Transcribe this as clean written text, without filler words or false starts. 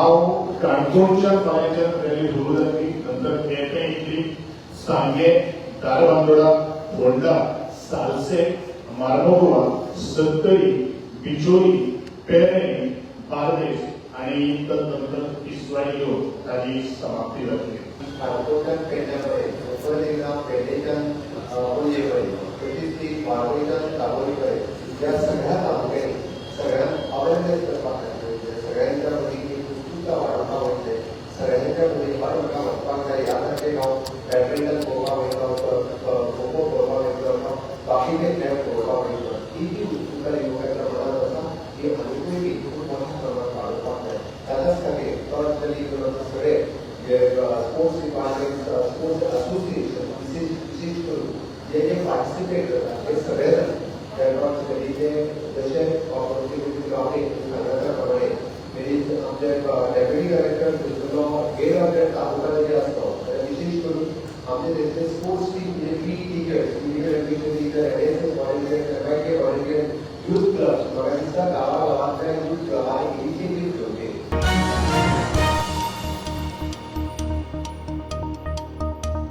हांव काणकोणच्यान फाल्यांच्यान रॅली सुरू जातली. नंतर केपें येतली, सांगें, धारबांदोडा, फोंडा, सालसेट, मार्मोगोवा, सत्तरी, बिचोली, पेरणे, बार्देस आणि तदनंतर तिसवाडी येवन ताजी समाप्ती जातली. काणकोणच्यान पेडण्या पर्यंत, परत एकदा पेडणेच्यान पणजे पर्यंत, तशीच ती वाळपयच्यान दाबोळी पर्यंत, ह्या सगळ्या तालुक्यांनी सगळ्यांक अवेरनेस करपाक जाय. म्हणजे सगळ्यांच्या मदीं एक उत्सुकता वाडोवपाक वयतले, सगळ्यांच्या मदीं हय, म्हाका वचपाक जाय, ह्या सारकें हांव बॅडमिंटन पळोवपाक वयतलो, खो खो पळोवपाक वयतलो, बाकीचे खेळ पळोवपाक वयतलो. ही जी उत्सुकता युवकांच्या मनात आसा, ही आनिकूय बी खूब मोठ्या प्रमाणात वाडोवपाक जाय. ताच्याच खातीर पर्सनली सगळे जे स्पोर्ट्स डिपार्टमेंट, स्पोर्ट्स असोसिएशन, विशेष विशेष करून जे जे पार्टिसिपेट करतात हे सगळे जाण जे जशे सांगता त्या प्रमाणे, म्हणजे आमचे डेप्युटी कलेक्टर थंयसरलो हेड ऑफ that taluka जे आसतो, जाल्यार विशेष करून आमचे थंयसरले स्पोर्ट्स टीम, म्हणजे PE teachers, physical education teacher, NSS volunteer.